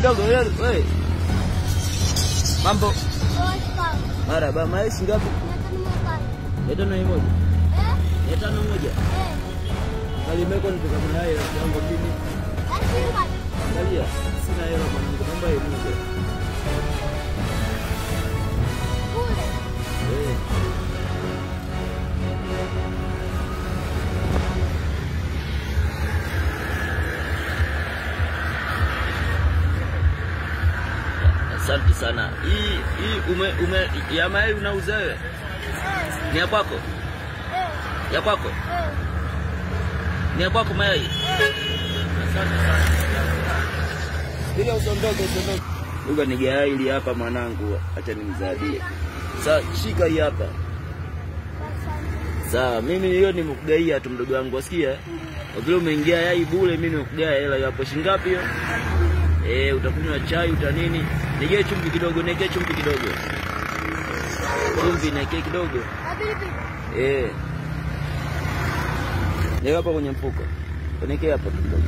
Wewe dogo, wewe. Mambo. Marhaba, mayai ngapi? 501. Eh? 501. Eh. Kalimeko nitoka mayai yangu mimi. Angalia, sina hela mwanangu, naomba moja. Kule. Eh. Asante sana. Hii ume ya mayai unauza wewe? Ni ya kwako? Ya kwako? Ni ya kwako mayai? Asante sana. Bila usondoke, usondoke. Uga ni gaili hapa mwanangu, acha nimzadie. Sasa shika hii hapa. Sawa, mimi hiyo nimekugaia tu mdogo wangu, wasikia? Kwa vile umeingia yai bure, mimi nimekugaia hela hapo. Shilingi ngapi hiyo? Utakunywa chai uta nini? Nige chumvi kidogo, nige chumvi kidogo. Chumvi nige kidogo. Nige hapa kwenye mfuko. Nige hapa kidogo.